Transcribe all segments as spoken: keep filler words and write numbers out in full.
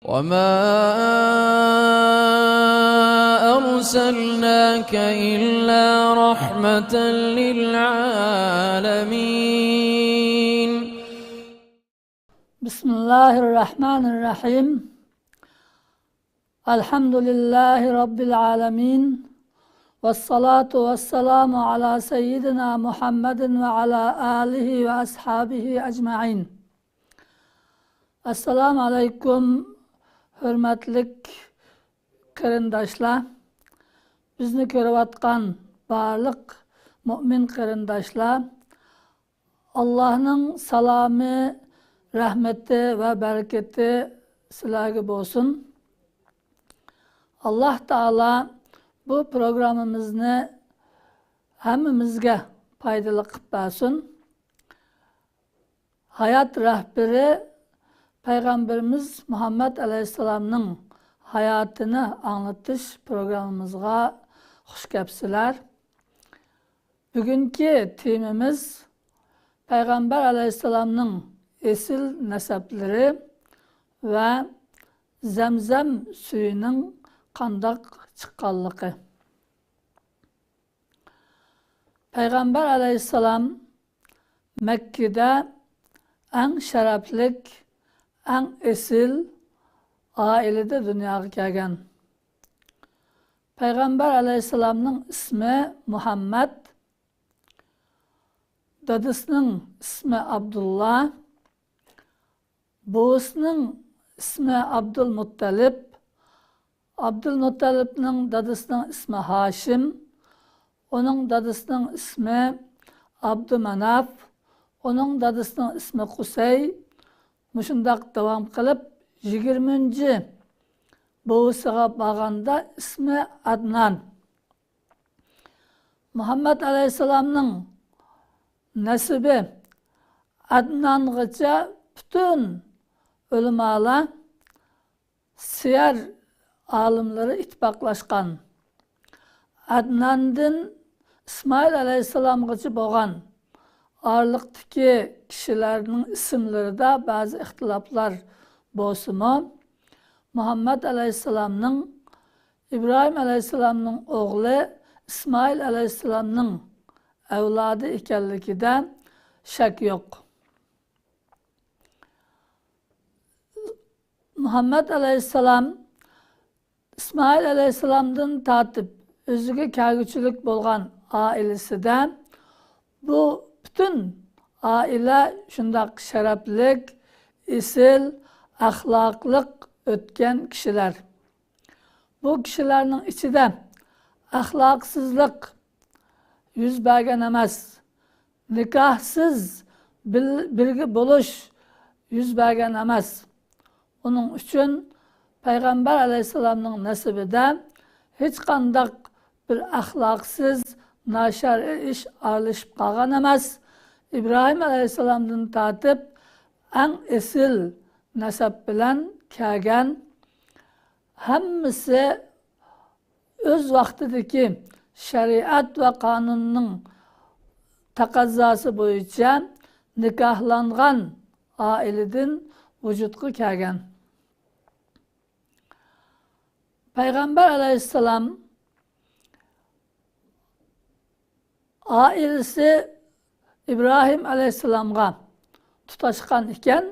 وما أرسلناك إلا رحمة للعالمين. بسم الله الرحمن الرحيم. الحمد لله رب العالمين. والصلاة والسلام على سيدنا محمد وعلى آله وأصحابه أجمعين. ئەسسالامۇ ئەلەيكۇم، ھۆرمەتلىك قېرىنداشلار، بىزنى كۆرۈۋاتقان بارلىق مۆمىن قېرىنداشلار، ئاللاھنىڭ سالامى، رەھمىتى ۋە بەرىكىتى سىلەرگە بولسۇن. ئاللاھ تائالا بۇ پروگراممىمىزنى ھەممىمىزگە پايدىلىق قىلىپ بەرسۇن. ھايات رەھبىرى پەيغەمبىرىمىز مۇھەممەد ئەلەيھىسسالامنىڭ ھاياتىنى ئاڭلىتىش پروگراممىمىزغا خۇش كەپسىلەر. بۈگۈنكى تېمىمىز پەيغەمبەر ئەلەيھىسسالامنىڭ ئېسىل نەسەبلىرى ۋە زەمزەم سۈيىنىڭ قانداق چىققانلىقى. پەيغەمبەر ئەلەيھىسسالام مەككىدە ئەڭ شەرەپلىك، ئەڭ ئېسىل ئائىلىدە دۇنياغا كەلگەن. پەيغەمبەر ئەلەيھىسسالامنىڭ ئىسمى مۇھەممەد، دادىسىنىڭ ئىسمى ئابدۇللا، بوۋىسىنىڭ ئىسمى ئابدۇلمۇتتەلىپ، ئابدۇلمۇتتەلىپنىڭ دادىسىنىڭ ئىسمى ھاشىم، ئۇنىڭ دادىسىنىڭ ئىسمى ئابدۇماناف، ئۇنىڭ دادىسىنىڭ ئىسمى قۇسەي. مۇشۇنداق داۋام قىلىپ، يىگىرمىنچى بوۋىسىغا بارغاندا ئىسمى ئەدنان. مۇھەممەد ئەلەيھىسسالامنىڭ نەسىبى ئەدنانغىچە پۈتۈن ئۆلىمالار، سىيەر ئالىملىرى ئىتتىپاقلاشقان. ئەدناندىن ئىسمائىل ئەلەيھىسسالامغىچە بولغان ئارىلىقتىكى كىشىلەرنىڭ ئىسىملىرىدا بەزى ئىختىلاپلار بولسىمۇ، مۇھەممەد ئەلەيھىسسالامنىڭ ئىبراھىم ئەلەيھىسسالامنىڭ ئوغلى ئىسمائىل ئەلەيھىسسالامنىڭ ئەۋلادى ئىكەنلىكىدە شەك يوق. مۇھەممەد ئەلەيھىسسالام ئىسمائىل ئەلەيھىسسالامدىن تارتىپ ئۆزىگە كەلگۈچىلىك بولغان ئائىلىسىدە بۇ پۈتۈن ئائىلە شۇنداق شەرەپلىك، ئېسىل، ئەخلاقلىق ئۆتكەن كىشىلەر. بۇ كىشىلەرنىڭ ئىچىدە ئەخلاقسىزلىق يۈز بەرگەن ئەمەس، نىكاھسىز بىل-، بىرگە بولۇش يۈز بەرگەن ئەمەس. ئۇنىڭ ئۈچۈن پەيغەمبەر ئەلەيھىسسالامنىڭ نەسىبىدە ھېچقانداق بىر ئەخلاقسىز، ناشەرئىي ئىش ئارىلىشىپ قالغان ئەمەس. ئىبراھىم ئەلەيھىسسالامدىن تارتىپ ئەڭ ئېسىل نەسەب بىلەن كەلگەن، ھەممىسى ئۆز ۋاقتىدىكى شەرىئەت ۋە قانۇننىڭ تەقەززاسى بويىچە نىكاھلانغان ئائىلىدىن ۋۇجۇدقا كەلگەن. پەيغەمبەر ئەلەيھىسسالام ئائىلىسى ئىبراھىم ئەلەيھىسسالامغا تۇتاشقان ئىكەن.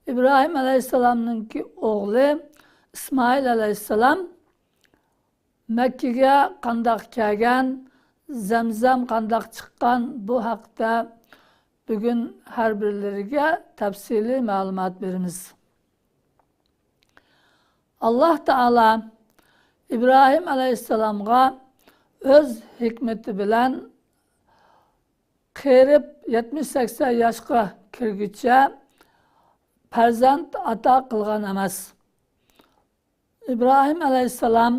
ئىبراھىم ئەلەيھىسسالامنىڭكى ئوغلى ئىسمائىل ئەلەيھىسسالام مەككىگە قانداق كەلگەن، زەمزەم قانداق چىققان، بۇ ھەقتە بۈگۈن ھەر بىرلىرىگە تەپسىلىي مەلۇمات بېرىمىز. ئاللاھ تائالا ئىبراھىم ئەلەيھىسسالامغا ئۆز ھېكمىتى بىلەن قېرىپ يەتمىش سەكسەن ياشقا كىرگۈچە پەرزەنت ئاتا قىلغان ئەمەس. ئىبراھىم ئەلەيھىسسالام،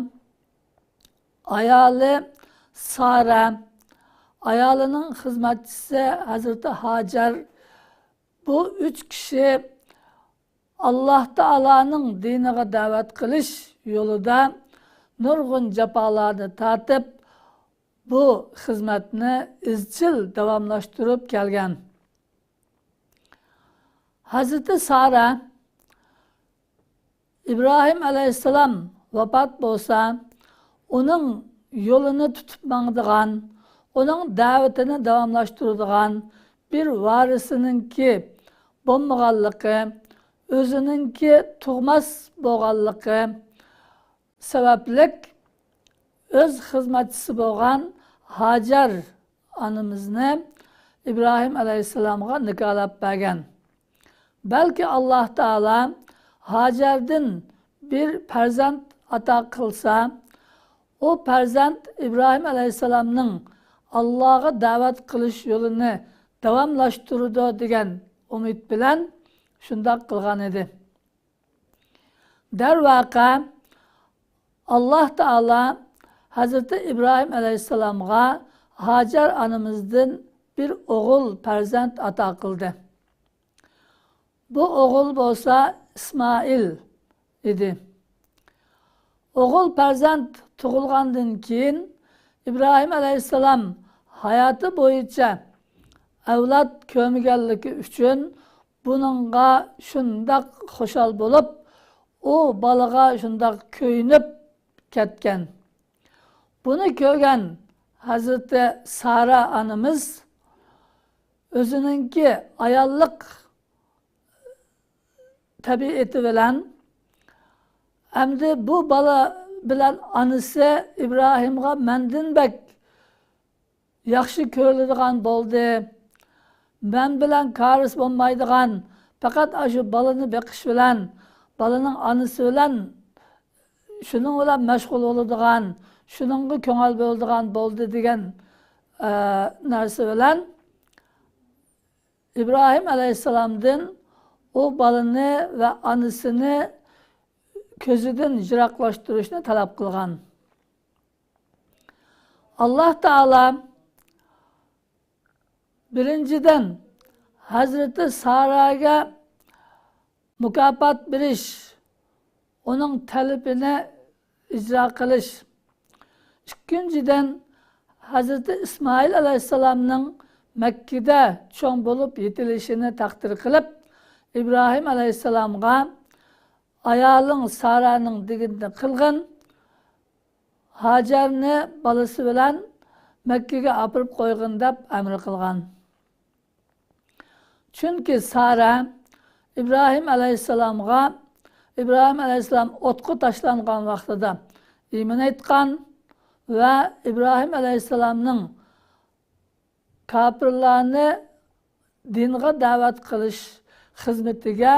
ئايالى سارا، ئايالىنىڭ خىزمەتچىسى ھەزرىتى ھاجەر، بۇ ئۈچ كىشى ئاللاھ تائالانىڭ دىنىغا دەۋەت قىلىش يولىدا نۇرغۇن جاپالارنى تارتىپ، بۇ خىزمەتنى ئىزچىل داۋاملاشتۇرۇپ كەلگەن. ھەزرىتى سارا، ئىبراھىم ئەلەيھىسسالام ۋاپات بولسا، ئۇنىڭ يولىنى تۇتۇپ ماڭىدىغان، ئۇنىڭ دەۋىتىنى داۋاملاشتۇرىدىغان بىر ۋارىسىنىڭكى بولمىغانلىقى، ئۆزىنىڭكى تۇغماس بولغانلىقى سەۋەبلىك، ئۆز خىزمەتچىسى بولغان ھاجەر ئانىمىزنى ئىبراھىم ئەلەيھىسسالامغا نىكاھلاپ بەرگەن. بەلكى ئاللاھ تائالا ھاجەردىن بىر پەرزەنت ئاتا قىلسا، ئۇ پەرزەنت ئىبراھىم ئەلەيھىسسالامنىڭ ئاللاھقا دەۋەت قىلىش يولىنى داۋاملاشتۇرىدۇ دېگەن ئۈمىد بىلەن شۇنداق قىلغان ئىدى. دەرۋەقە، ئاللاھ تائالا ھەزرىتى ئىبراھىم ئەلەيھىسسالامغا ھاجەر ئانىمىزدىن بىر ئوغۇل پەرزەنت ئاتا قىلدى. بۇ ئوغۇل بولسا ئىسمائىل ئىدى. ئوغۇل پەرزەنت تۇغۇلغاندىن كېيىن، ئىبراھىم ئەلەيھىسسالام ھاياتى بويىچە ئەۋلاد كۆرمىگەنلىكى ئۈچۈن، بۇنىڭغا شۇنداق خۇشال بولۇپ، ئۇ بالىغا شۇنداق كۆيۈنۈپ كەتكەن. بۇنى كۆرگەن ھەزرىتى سارا ئانىمىز ئۆزىنىڭكى ئاياللىق تەبىئىتى بىلەن، ئەمدى بۇ بالا بىلەن ئانىسى ئىبراھىمغا مەندىن بەك ياخشى كۆرۈلىدىغان بولدى. مەن بىلەن كارىسى بولمايدىغان، پەقەت ئاشۇ بالىنى بېقىش بىلەن، بالىنىڭ ئانىسى بىلەن، شۇنىڭ بىلەن مەشغۇل بولىدىغان، شۇنىڭغا كۆڭۈل بۆلىدىغان بولدى دېگەن، ئە، نەرسە بىلەن ئىبراھىم ئەلەيھىسسالامدىن ئۇ بالىنى ۋە ئانىسىنى كۆزىدىن يىراقلاشتۇرۇشنى تەلەپ قىلغان. ئاللاھ تائالا بىرىنچىدىن، ھەزرىتى ساراگە مۇكاپات بېرىش، ئۇنىڭ تەلىپىنى ئىجرا قىلىش. ئىككىنچىدىن، ھەزرىتى ئىسمائىل ئەلەيھىسسالامنىڭ مەككىدە چوڭ بولۇپ يېتىلىشىنى تەقدىر قىلىپ، ئىبراھىم ئەلەيھىسسالامغا، ئايالىڭ سارانىڭ دېگىنىنى قىلغىن، ھاجەرنى بالىسى بىلەن مەككىگە ئاپىرىپ قويغىن، دەپ ئەمر قىلغان. چۈنكى سارا ئىبراھىم ئەلەيھىسسالامغا، ئىبراھىم ئەلەيھىسسالام ئوتقا تاشلانغان ۋاقتىدا ئىمان ئېيتقان ۋە ئىبراھىم ئەلەيھىسسالامنىڭ كاپىرلارنى دىنغا دەۋەت قىلىش خىزمىتىگە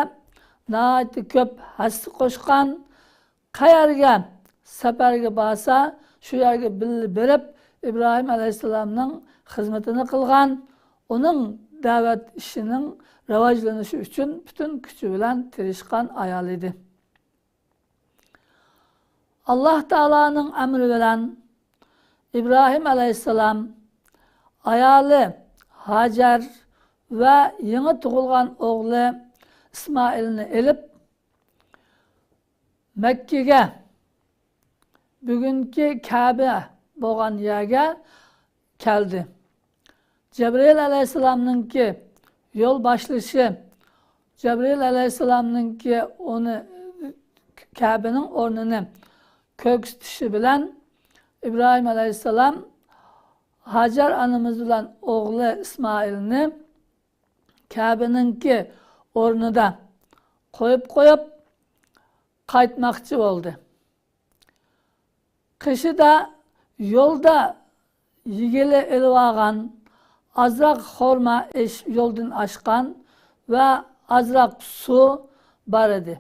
ناھايىتى كۆپ ھەسسە قوشقان، قەيەرگە سەپەرگە بارسا، شۇ يەرگە بىللە بېرىپ، ئىبراھىم ئەلەيھىسسالامنىڭ خىزمىتىنى قىلغان، ئۇنىڭ دەۋەت ئىشىنىڭ راۋاجلىنىشى ئۈچۈن پۈتۈن كۈچى بىلەن تىرىشقان ئايال ئىدى. ئاللاھ تائالانىڭ ئەمرى بىلەن ئىبراھىم ئەلەيھىسسالام ئايالى ھاجەر ۋە يېڭى تۇغۇلغان ئوغلى ئىسمائىلنى ئېلىپ، مەككىگە، بۈگۈنكى كەبە بولغان يەرگە كەلدى. جەبرىئىل ئەلەيھىسسالامنىڭكى يول باشلىشى، جەبرىئىل ئەلەيھىسسالامنىڭكى ئۇنى، كەبىنىڭ ئورنىنى كۆرسىتىشى بىلەن ئىبراھىم ئەلەيھىسسالام ھاجەر ئانىمىز بىلەن ئوغلى ئىسمائىلنى كەبىنىڭكى ئورنىدا قويۇپ قويۇپ قايتماقچى بولدى. قېشىدا يولدا يېگىلى ئېلىۋالغان ئازراق خورما ئېش-، يولدىن ئاشقان ۋە ئازراق سۇ بار ئىدى.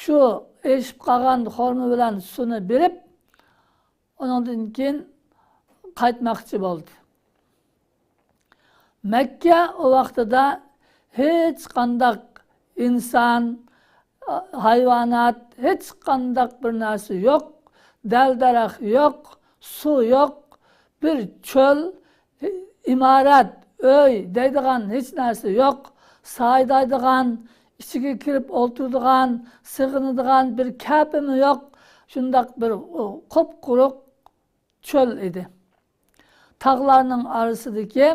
شۇ ئېشىپ قالغان خورما بىلەن سۇنى بېرىپ، ئۇنىڭدىن كېيىن قايتماقچى بولدى. مەككە ئۇ ۋاقتىدا ھېچقانداق ئىنسان، ھايۋانات، ھېچقانداق بىر نەرسە يوق. دەل-دەرەخ يوق، سۇ يوق، بىر چۆل، ئىمارەت، ئۆي دەيدىغان ھېچ نەرسە يوق. سايدايدىغان، ئىچىگە كىرىپ ئولتۇرىدىغان، سېغىنىدىغان بىر كەپىمۇ يوق. شۇنداق بىر، ئۇ، قۇپقۇرۇق چۆل ئىدى. تاغلارنىڭ ئارىسىدىكى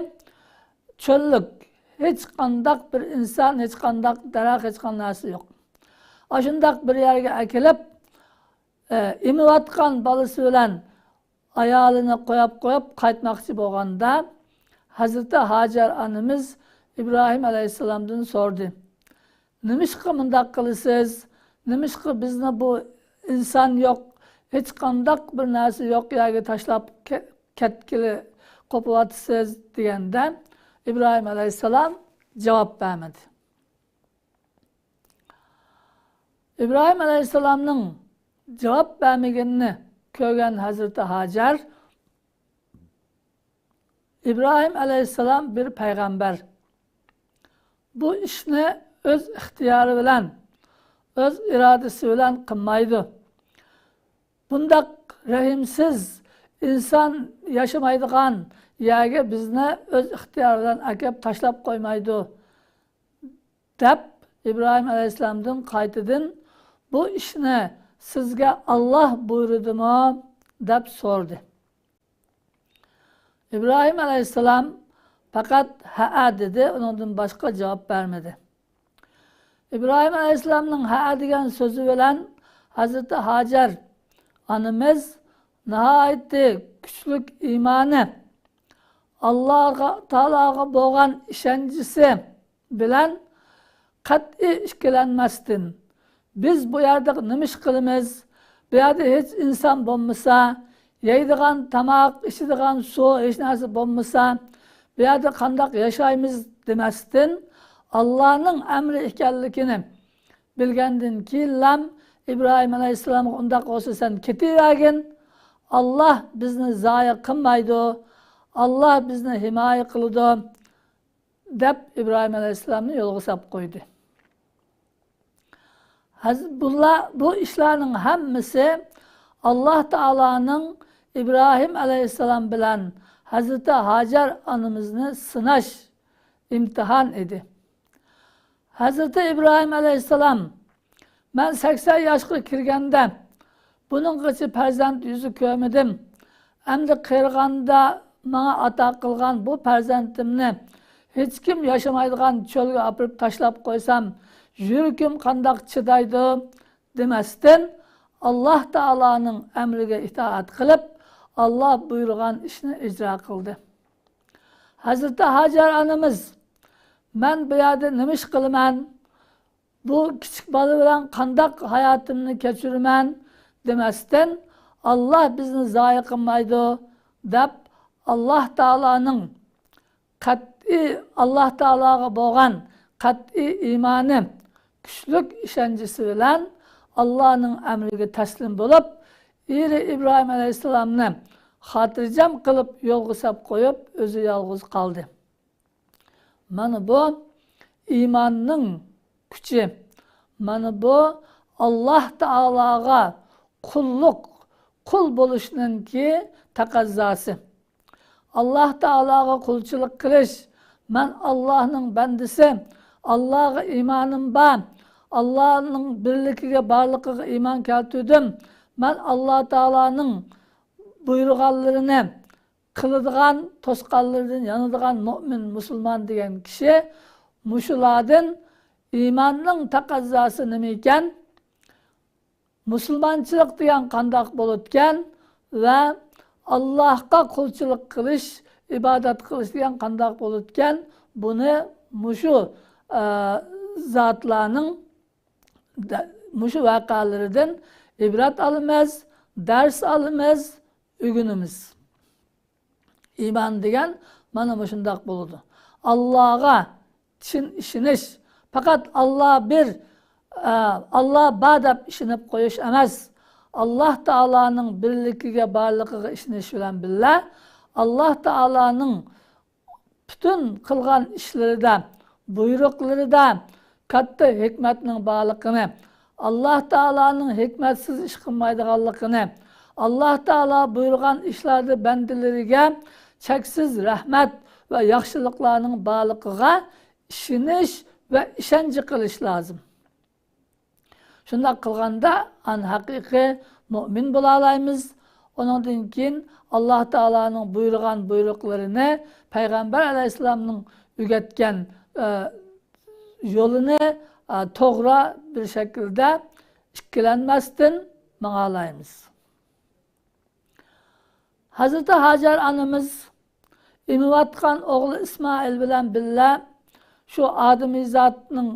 چۆللۈك، ھېچقانداق بىر ئىنسان، ھېچقانداق دەرەخ، ھېچقانداق نەرسە يوق. ئاشۇنداق بىر يەرگە ئەكېلىپ، ئە، ئېمىۋاتقان بالىسى بىلەن ئايالىنى قويۇپ قويۇپ قايتماقچى بولغاندا، ھەزرىتى ھاجەر ئانىمىز ئىبراھىم ئەلەيھىسسالامدىن سورىدى: «نېمىشقا مۇنداق قىلىسىز؟ نېمىشقا بىزنى بۇ ئىنسان يوق، ھېچقانداق بىر نەرسە يوق يەرگە تاشلاپ كە-، كەتكىلى قوپۇۋاتىسىز؟» دېگەندە، ئىبراھىم ئەلەيھىسسالام جاۋاب بەرمىدى. ئىبراھىم ئەلەيھىسسالامنىڭ جاۋاب بەرمىگىنىنى كۆرگەن ھەزرىتى ھاجەر، «ئىبراھىم ئەلەيھىسسالام بىر پەيغەمبەر. بۇ ئىشنى ئۆز ئىختىيارى بىلەن، ئۆز ئىرادىسى بىلەن قىلمايدۇ. بۇنداق رەھىمسىز ئىنسان ياشىمايدىغان يەرگە بىزنى ئۆز ئىختىيارى بىلەن ئەكەپ تاشلاپ قويمايدۇ» دەپ، ئىبراھىم ئەلەيھىسسالامدىن قايتىدىن: «بۇ ئىشنى سىزگە ئاللاھ بۇيرۇدىمۇ؟» دەپ سورىدى. ئىبراھىم ئەلەيھىسسالام پەقەت «ھەئە» دېدى، ئۇنىڭدىن باشقا جاۋاب بەرمىدى. ئىبراھىم ئەلەيھىسسالامنىڭ «ھەئە» دېگەن سۆزى بىلەن ھەزرىتى ھاجەر ئانىمىز ناھايىتى كۈچلۈك ئىمانى، ئاللاھ تائالاغا بولغان ئىشەنچىسى بىلەن قەتئىي ئىككىلەنمەستىن، «بىز بۇ يەردە نېمە ئىش قىلىمىز؟ بۇ يەردە ھېچ ئىنسان بولمىسا، يەيدىغان تاماق، ئىچىدىغان سۇ، ھېچ نەرسە بولمىسا، بۇ يەردە قانداق ياشايمىز؟» دېمەستىن، ئاللاھنىڭ ئەمرى ئىكەنلىكىنى بىلگەندىن كېيىنلا ئىبراھىم ئەلەيھىسسالامغا: «ئۇنداق بولسا سەن كېتىۋەرگىن، ئاللاھ بىزنى زايە قىلمايدۇ، ئاللاھ بىزنى ھىمايە قىلىدۇ» دەپ، ئىبراھىم ئەلەيھىسسالامنى يولغا ساپ قويدى. ھەز-، بۇلار، بۇ ئىشلارنىڭ ھەممىسى ئاللاھ تائالانىڭ ئىبراھىم ئەلەيھىسسالام بىلەن ھەزرىتى ھاجەر ئانىمىزنى سىناش ئىمتىھان ئىدى. ھەزرىتى ئىبراھىم ئەلەيھىسسالام: «مەن سەكسەن ياشقا كىرگەندە بۇنىڭغىچە پەرزەنت يۈزى كۆرمىدىم. ئەمدى قېرىغاندا ماڭا ئاتا قىلغان بۇ پەرزەنتىمنى ھېچكىم ياشىمايدىغان چۆلگە ئاپىرىپ تاشلاپ قويسام، يۈرىكىم قانداق چىدايدۇ؟» دېمەستىن، ئاللاھ تائالانىڭ ئەمرىگە ئىتائەت قىلىپ، ئاللاھ بۇيرۇغان ئىشنى ئىجرا قىلدى. ھەزرىتى ھاجەر ئانىمىز: «مەن بۇ يەردە نېمە ئىش قىلىمەن؟ بۇ كىچىك بالا بىلەن قانداق ھاياتىمنى كەچۈرىمەن؟» دېمەستىن، «ئاللاھ بىزنى زايە قىلمايدۇ» دەپ، ئاللاھ تائالانىڭ قەتئىي، ئاللاھ تائالاغا بولغان قەتئىي ئىمانى، كۈچلۈك ئىشەنچىسى بىلەن ئاللاھنىڭ ئەمرىگە تەسلىم بولۇپ، ئېرى ئىبراھىم ئەلەيھىسسالامنى خاتىرجەم قىلىپ يولغا ساپ قويۇپ، ئۆزى يالغۇز قالدى. مانا بۇ ئىماننىڭ كۈچى. مانا بۇ ئاللاھ تائالاغا قۇللۇق، قۇل بولۇشنىڭكى تەقەززاسى. ئاللاھ تائالاغا قۇلچىلىق قىلىش، «مەن ئاللاھنىڭ بەندىسى، ئاللاھقا ئىمانىم بار، ئاللاھنىڭ بىرلىكىگە، بارلىقىغا ئىمان كەلتۈردۈم، مەن ئاللاھ تائالانىڭ بۇيرۇغانلىرىنى قىلىدىغان، توسقانلىرىدىن يانىدىغان مۆمىن، مۇسۇلمان» دېگەن كىشى مۇشۇلاردىن، ئىماننىڭ تەقەززاسى نېمە ئىكەن، مۇسۇلمانچىلىق دېگەن قانداق بولىدىكەن ۋە ئاللاھقا قۇلچىلىق قىلىش، ئىبادەت قىلىش دېگەن قانداق بولىدىكەن، بۇنى مۇشۇ، ئە، زاتلارنىڭ دە-، مۇشۇ ۋەقەلىرىدىن ئىبرەت ئالىمىز، دەرس ئالىمىز، ئۆگىنىمىز. ئىمان دېگەن مانا مۇشۇنداق بولىدۇ. ئاللاغا چىن ئىشىنىش، پەقەت ئاللا بىر، ئە، ئاللا بار دەپ ئىشىنىپ قويۇش ئەمەس. ئاللا تائالانىڭ بىرلىكىگە، بارلىقىغا ئىشىنىش بىلەن بىللە، ئاللا تائالانىڭ پۈتۈن قىلغان ئىشلىرىدا، بۇيرۇقلىرىدا كاتتا ھېكمەتنىڭ بارلىقىنى، ئاللا تائالانىڭ ھېكمەتسىز ئىش قىلمايدىغانلىقىنى، ئاللا تائالا بۇيرۇغان ئىشلاردا بەندىلىرىگە چەكسىز رەھمەت ۋە ياخشىلىقلارنىڭ بارلىقىغا ئىشىنىش ۋە ئىشەنچ قىلىش لازىم. شۇنداق قىلغاندا، ئان ھەقىقىي مۆمىن بولالايمىز. ئۇنىڭدىن كېيىن ئاللا تائالانىڭ بۇيرۇغان بۇيرۇقلىرىنى، پەيغەمبەر ئەلەيھىسسالامنىڭ ئۆگەتكەن، ئە، يولىنى ئە، توغرا بىر شەكىلدە ئىككىلەنمەستىن ماڭالايمىز. ھەزرىتى ھاجەر ئانىمىز ئېمىۋاتقان ئوغلى ئىسمائىل بىلەن بىللە شۇ ئادىمىزاتنىڭ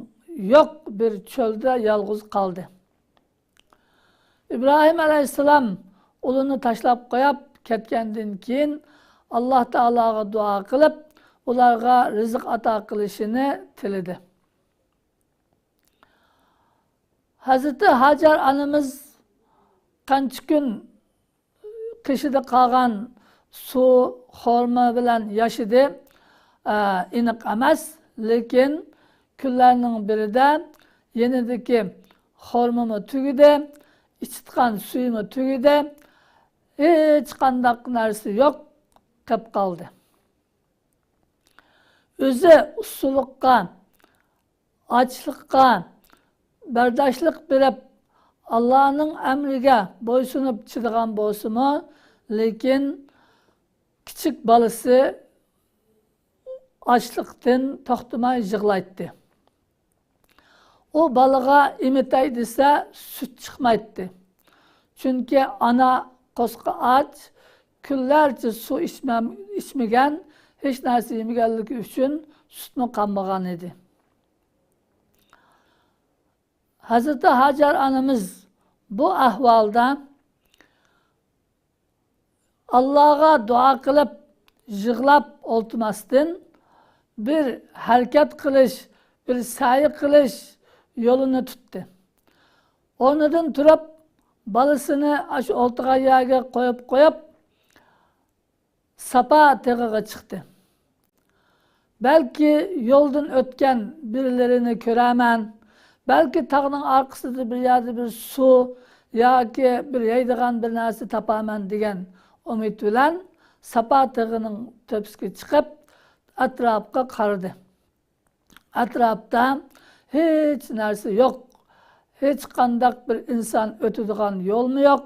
يوق بىر چۆلدە يالغۇز قالدى. ئىبراھىم ئەلەيھىسسالام ئۇلىنى تاشلاپ قويۇپ كەتكەندىن كېيىن، ئاللا تائالاغا دۇئا قىلىپ، ئۇلارغا رىزىق ئاتا قىلىشىنى تىلىدى. ھەزرىتى ھاجەر ئانىمىز قانچە كۈن قېشىدا قالغان سۇ، خورما بىلەن ياشىدى. ئە، ئېنىق ئەمەس، لېكىن كۈنلەرنىڭ بىرىدە يېنىدىكى خورمىمۇ تۈگىدى، ئىچىدىغان سۈيىمۇ تۈگىدى. ھېچقانداق نەرسە يوق، قېپ قالدى. ئۆزى ئۇسسۇلۇققا، ئاچلىققا بەرداشلىق بېرىپ، ئاللانىڭ ئەمرىگە بويسۇنۇپ چىدىغان بولسىمۇ، لېكىن كىچىك بالىسى ئاچلىقتىن توختىماي يىغلايتتى. ئۇ بالىغا ئېمىتەي دېسە، سۈت چىقمايتتى. چۈنكى ئانا قورسىقى ئاچ، كۈنلەرچە سۇ ئىچمەم-، ئىچمىگەن، ھېچ نەرسە يېمىگەنلىكى ئۈچۈن سۈتمۇ قانمىغان ئىدى. ھەزرىتى ھاجەر ئانىمىز بۇ ئەھۋالدا ئاللاغا دۇئا قىلىپ، يىغلاپ ئولتۇرماستىن، بىر ھەرىكەت قىلىش، بىر سەي قىلىش يولىنى تۇتتى. ئورنىدىن تۇرۇپ، بالىسىنى ئاشۇ ئولتۇرغان يەرگە قويۇپ قويۇپ، ساپا تېغىغا چىقتى. بەلكى يولدىن ئۆتكەن بىرىلىرىنى كۆرەرمەن، بەلكى تاغنىڭ ئارقىسىدا بىر يەردە بىر سۇ ياكى بىر يەيدىغان بىر نەرسە تاپارمەن دېگەن ئۈمىد بىلەن ساپا تېغىنىڭ تۆپىسىگە چىقىپ، ئەتراپقا قارىدى. ئەتراپتا ھېچ نەرسە يوق، ھېچقانداق بىر ئىنسان ئۆتىدىغان يولمۇ يوق،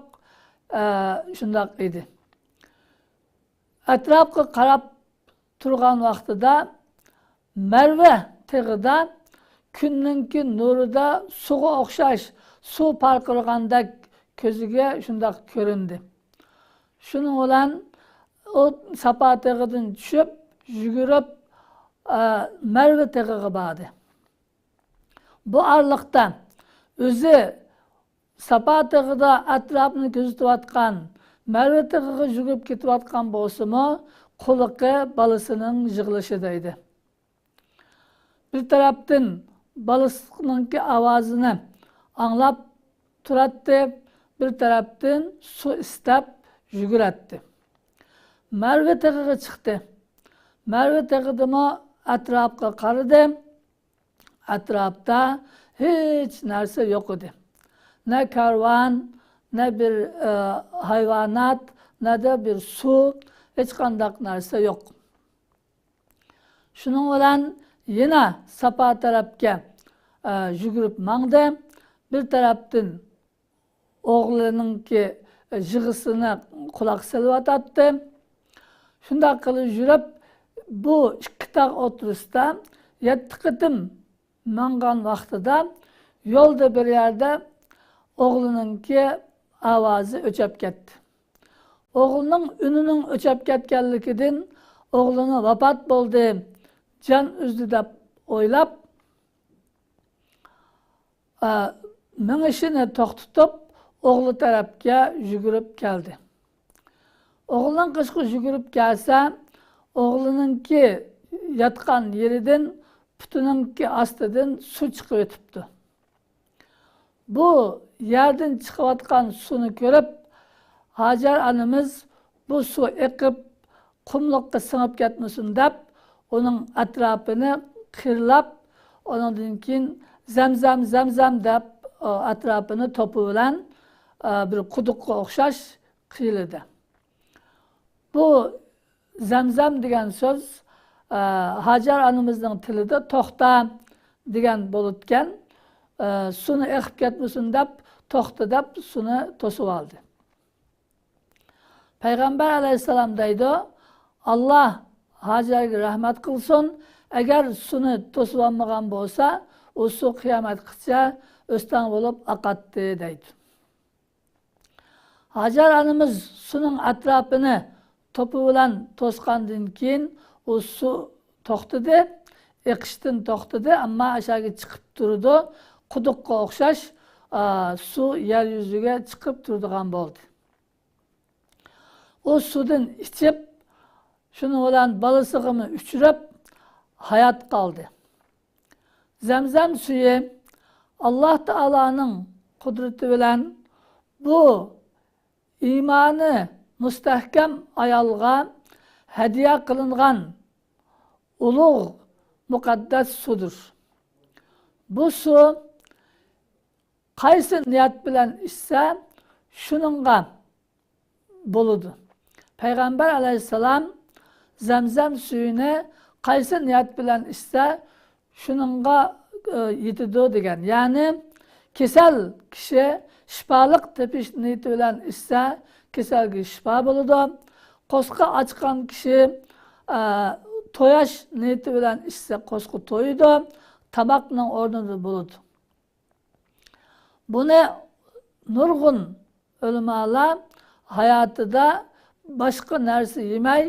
ئە، شۇنداق ئىدى. ئەتراپقا قاراپ تۇرغان ۋاقتىدا مەرۋە تېغىدا كۈننىڭكى نۇرىدا سۇغا ئوخشاش سۇ پارقىرىغاندەك كۆزىگە شۇنداق كۆرۈندى. شۇنىڭ بىلەن ئۇ ساپا تېغىدىن چۈشۈپ، يۈگۈرۈپ، ئە، مەرۋە تېغىغا باردى. بۇ ئارىلىقتا ئۆزى ساپا تېغىدا ئەتراپنى كۆزىتىۋاتقان، مەرۋە تېغىغا يۈگۈرۈپ كېتىۋاتقان بولسىمۇ، قۇلىقى بالىسىنىڭ يىغلىشىدا ئىدى. بىر تەرەپتىن بالىسىنىڭكى ئاۋازىنى ئاڭلاپ تۇراتتى، بىر تەرەپتىن سۇ ئىستەپ يۈگۈرەتتى. مەرۋە تېغىغا چىقتى. مەرۋە تېغىدىمۇ ئەتراپقا قارىدى. ئەتراپتا ھېچ نەرسە يوق ئىدى. نە كارۋان، نە بىر، ئە، ھايۋانات، نە دە بىر سۇ، ھېچقانداق نەرسە يوق. شۇنىڭ بىلەن يەنە ساپا تەرەپكە، ئە، يۈگۈرۈپ ماڭدى. بىر تەرەپتىن ئوغلىنىڭكى يىغىسىنى قۇلاق سېلىۋاتاتتى. شۇنداق قىلىپ يۈرۈپ، بۇ ئىككى تاغ ئوتتۇرىسىدا يەتتە قېتىم ماڭغان ۋاقتىدا، يولدا بىر يەردە ئوغلىنىڭكى ئاۋازى ئۆچەپ كەتتى. ئوغلىنىڭ ئۈنىنىڭ ئۆچەپ كەتكەنلىكىدىن، ئوغلىنى ۋاپات بولدى، جان ئۈزدى دەپ ئويلاپ، ئە، مېڭىشىنى توختىتىپ، ئوغلى تەرەپكە يۈگۈرۈپ كەلدى. ئوغلىنىڭ قېشىغا يۈگۈرۈپ كەلسە، ئوغلىنىڭكى ياتقان يېرىدىن، پۇتىنىڭكى ئاستىدىن سۇ چىقىۋېتىپتۇ. بۇ يەردىن چىقىۋاتقان سۇنى كۆرۈپ، ھاجەر ئانىمىز بۇ سۇ ئېقىپ، قۇملۇققا سىڭىپ كەتمىسۇن دەپ، ئۇنىڭ ئەتراپىنى قىرلاپ، ئۇنىڭدىن كېيىن زەمزەم، زەمزەم دەپ، ئەتراپىنى توپا بىلەن، بىر قۇدۇققا ئوخشاش قىيلىدى. بۇ زەمزەم دېگەن سۆز، ھاجەر ئانىمىزنىڭ تىلىدا توختا دېگەن بولىدىكەن. سۇنى ئېقىپ كەتمىسۇن دەپ، توختا دەپ سۇنى توسۇۋالدى. پەيغەمبەر ئەلەيھىسسالام دەيدۇ، ئاللا ھاجەرگە رەھمەت قىلسۇن، ئەگەر سۇنى توسۇۋالمىغان بولسا، ئۇ سۇ قىيامەتكىچە ئۆستەڭ بولۇپ ئاقاتتى، دەيدۇ. ھاجەر ئانىمىز سۇنىڭ ئەتراپىنى توپا بىلەن توسقاندىن كېيىن، ئۇ سۇ توختىدى، ئېقىشتىن توختىدى، ئەمما ئاشۇ يەرگە چىقىپ تۇرىدۇ. قۇدۇققا ئوخشاش، ئا، سۇ يەر يۈزىگە چىقىپ تۇرىدىغان بولدى. ئۇ سۇدىن ئىچىپ، شۇنىڭ بىلەن بالىسىغىمۇ ئۇچراپ، ھايات قالدى. زەمزەم سۈيى ئاللاھ تائالانىڭ قۇدرىتى بىلەن بۇ ئىمانى مۇستەھكەم ئايالغا ھەدىيە قىلىنغان ئۇلۇغ مۇقەددەس سۇدۇر. بۇ سۇ قايسى نىيەت بىلەن ئىچسە، شۇنىڭغا بولىدۇ. پەيغەمبەر ئەلەيھىسسالام زەمزەم سۈيىنى قايسى نىيەت بىلەن ئىچسە، شۇنىڭغا، ئە، يېتىدۇ دېگەن. يەنى كېسەل كىشى شىپالىق تېپىش نىيىتى بىلەن ئىچسە، كېسەلگە شىپا بولىدۇ. قورسىقى ئاچقان كىشى، ئە، توياش نىيىتى بىلەن ئىچسە، قورسىقى تويىدۇ. تاماقنىڭ ئورنىدا بولىدۇ. بۇنى نۇرغۇن ئۆلىمالار ھاياتىدا باشقا نەرسە يېمەي،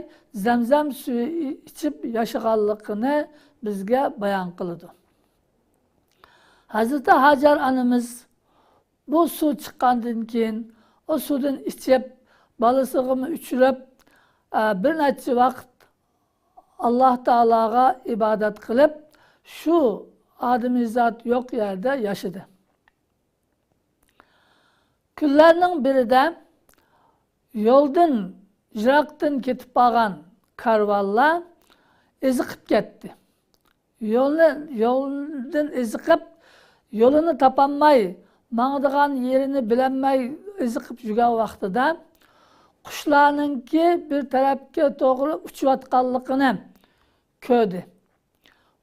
زەمزەم سۈيى ئىچىپ ياشىغانلىقىنى بىزگە بايان قىلىدۇ. ھەزرىتى ھاجەر ئانىمىز بۇ سۇ چىققاندىن كېيىن، ئۇ سۇدىن ئىچىپ، بالىسىغىمۇ ئۇچراپ، ئە، بىر نەچچە ۋاقىت ئاللاھ تائالاغا ئىبادەت قىلىپ، شۇ ئادىمىزات يوق يەردە ياشىدى. كۈنلەرنىڭ بىرىدە يولدىن يىراقتىن كېتىپ بارغان كارۋانلار ئېزىقىپ كەتتى. يولنى، يولدىن ئېزىقىپ، يولىنى تاپالماي، ماڭىدىغان يېرىنى بىلەلمەي ئېزىقىپ يۈرگەن ۋاقتىدا، قۇشلارنىڭكى بىر تەرەپكە توغرا ئۇچۇۋاتقانلىقىنى كۆردى.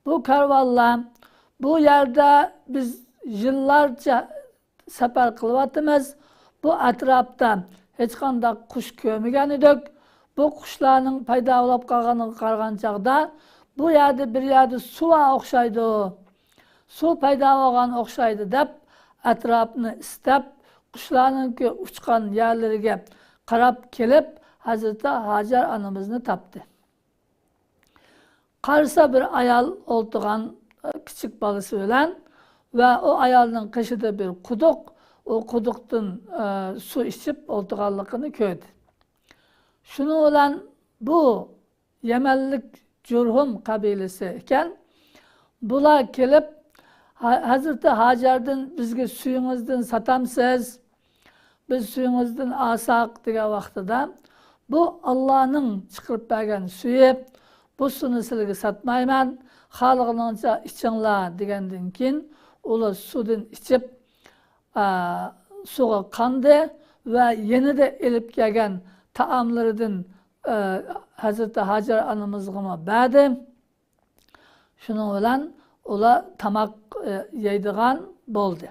بۇ كارۋانلار، بۇ يەردە بىز يىللارچە سەپەر قىلىۋاتىمىز. بۇ ئەتراپتا ھېچقانداق قۇش كۆرمىگەن ئىدۇق. بۇ قۇشلارنىڭ پەيدا بولۇپ قالغىنىغا قارىغان چاغدا، بۇ يەردە بىر يەردە سۇ بار ئوخشايدۇ. سۇ پەيدا بولغان ئوخشايدۇ دەپ، ئەتراپنى ئىستەپ، قۇشلارنىڭكى ئۇچقان يەرلىرىگە قاراپ كېلىپ، ھەزرىتى ھاجەر ئانىمىزنى تاپتى. قارىسا، بىر ئايال ئولتۇرغان، ئە، كىچىك بالىسى بىلەن ۋە ئۇ ئايالنىڭ قېشىدا بىر قۇدۇق، ئۇ قۇدۇقتىن، ئە، سۇ ئىچىپ ئولتۇرغانلىقىنى كۆردى. شۇنىڭ بىلەن بۇ يەمەنلىك جۇرھۇم قەبىلىسى ئىكەن. بۇلار كېلىپ، ھە-، ھەزرىتى ھاجەردىن، بىزگە سۈيىڭىزدىن ساتامسىز؟ بىز سۈيىڭىزدىن ئالساق دېگەن ۋاقتىدا، بۇ ئاللانىڭ چىقىرىپ بەرگەن سۈيى، بۇ سۇنى سىلىگە ساتمايمەن، خالىغىنىڭچە ئىچىڭلار دېگەندىن كېيىن، ئۇلار سۇدىن ئىچىپ، ئا، سۇغا قاندى ۋە يېنىدا ئېلىپ كەلگەن تائاملىرىدىن، ئا، ھەزرىتى ھاجەر ئانىمىزغىمۇ بەردى. شۇنىڭ بىلەن ئۇلار تاماق، ئە، يەيدىغان بولدى.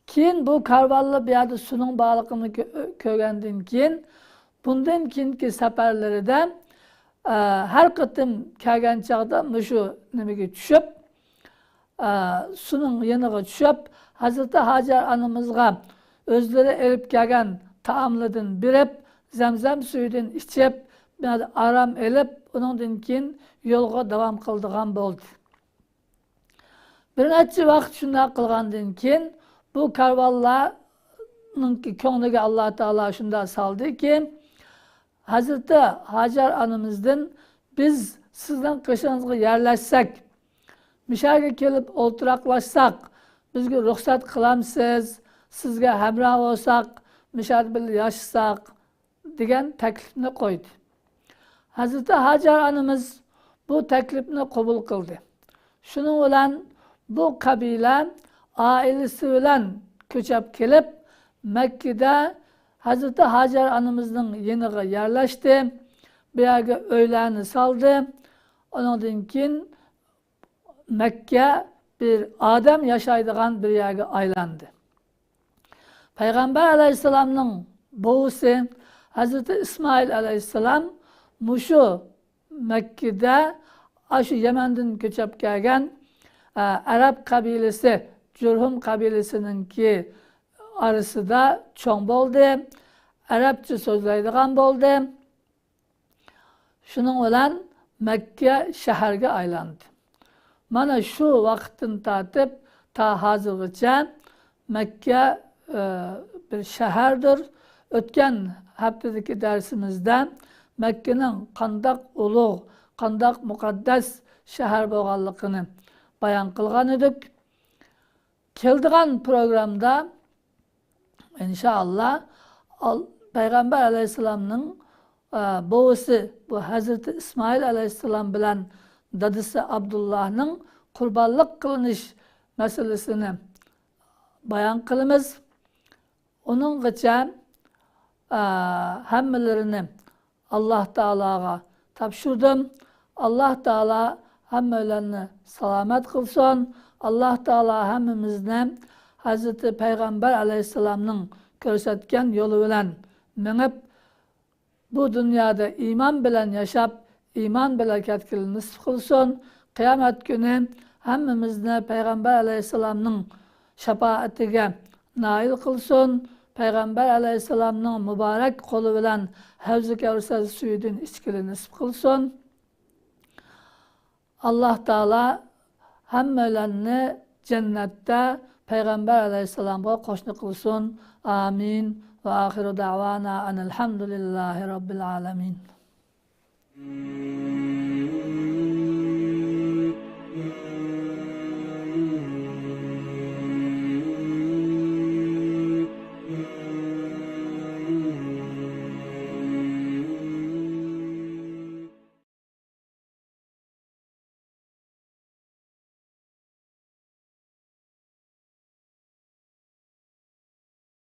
كېيىن بۇ كارۋانلار بۇ يەردە سۇنىڭ بارلىقىنى كۆ-، كۆرگەندىن كېيىن، بۇندىن كېيىنكى سەپەرلىرىدە، ئە، ھەر قېتىم كەلگەن چاغدا مۇشۇ نېمىگە چۈشۈپ، ئە، سۇنىڭ يېنىغا چۈشۈپ، ھەزرىتى ھاجەر ئانىمىزغا ئۆزلىرى ئېلىپ كەلگەن تائاملىرىدىن بېرىپ، زەمزەم سۈيىدىن ئىچىپ، بۇ يەردە ئارام ئېلىپ، ئۇنىڭدىن كېيىن يولغا داۋام قىلىدىغان بولدى. بىر نەچچە ۋاقىت شۇنداق قىلغاندىن كېيىن، بۇ كارۋانلارنىڭكى كۆڭلىگە ئاللا تائالا شۇنداق سالدىكى، ھەزرىتى ھاجەر ئانىمىزدىن، «بىز سىزنىڭ قېشىڭىزغا يەرلەشسەك، مۇشەگە كېلىپ ئولتۇراقلاشساق، بىزگە رۇخسەت قىلامسىز؟ سىزگە ھەمراھ بولساق، مۇشەدە بىللە ياشىساق» دېگەن تەكلىپنى قويدى. ھەزرىتى ھاجەر ئانىمىز بۇ تەكلىپنى قوبۇل قىلدى. شۇنىڭ بىلەن بۇ قەبىلە ئائىلىسى بىلەن كۆچۈپ كېلىپ، مەككىدە ھەزرىتى ھاجەر ئانىمىزنىڭ يېنىغا يەرلەشتى. بۇ يەرگە ئۆيلەرنى سالدى. ئۇنىڭدىن كېيىن مەككە بىر ئادەم ياشايدىغان بىر يەرگە ئايلاندى. پەيغەمبەر ئەلەيھىسسالامنىڭ بوۋىسى ھەزرىتى ئىسمائىل ئەلەيھىسسالام مۇشۇ مەككىدە، ئاشۇ يەمەندىن كۆچۈپ كەلگەن ئە، ئەرەب قەبىلىسى، جۇرھۇم قەبىلىسىنىڭكى ئارىسىدا چوڭ بولدى. ئەرەبچە سۆزلەيدىغان بولدى. شۇنىڭ بىلەن مەككە شەھەرگە ئايلاندى. مانا شۇ ۋاقىتتىن تارتىپ تا ھازىرغىچە مەككە، ئە، بىر شەھەردۇر. ئۆتكەن ھەپتىدىكى دەرسىمىزدە مەككىنىڭ قانداق ئۇلۇغ، قانداق مۇقەددەس شەھەر بولغانلىقىنى بايان قىلغان ئىدۇق. كېلىدىغان پروگرامدا، ئىنشائاللا، ئال-، پەيغەمبەر ئەلەيھىسسالامنىڭ، ئە، بوۋىسى، بۇ ھەزرىتى ئىسمائىل ئەلەيھىسسالام بىلەن دادىسى ئابدۇللاھنىڭ قۇربانلىق قىلىنىش مەسىلىسىنى بايان قىلىمىز. ئۇنىڭغىچە، ئە، ھەممىلىرىنى ئاللاھ تائالاغا تاپشۇردۇم. ئاللاھ تائالا ھەممەيلەننى سالامەت قىلسۇن. ئاللاھ تائالا ھەممىمىزنى ھەزرىتى پەيغەمبەر ئەلەيھىسسالامنىڭ كۆرسەتكەن يولى بىلەن مېڭىپ، بۇ دۇنيادا ئىمان بىلەن ياشاپ، ئىمان بىلەن كەتكىلى نېسىپ قىلسۇن. قىيامەت كۈنى ھەممىمىزنى پەيغەمبەر ئەلەيھىسسالامنىڭ شاپائىتىگە نائىل قىلسۇن. پەيغەمبەر ئەلەيھىسسالامنىڭ مۇبارەك قولى بىلەن ھەۋزى كەۋسەر سۈيىدىن ئىچكىلى نېسىپ قىلسۇن. ئاللاھ تائالا ھەممەيلەننى جەننەتتە پەيغەمبەر ئەلەيھىسسالامغا قوشنا قىلسۇن. ئامىن. ۋە ئاخىرۇ دەۋانا ئەنىل ھەمدۇلىللاھى رەببىل ئالەمىن.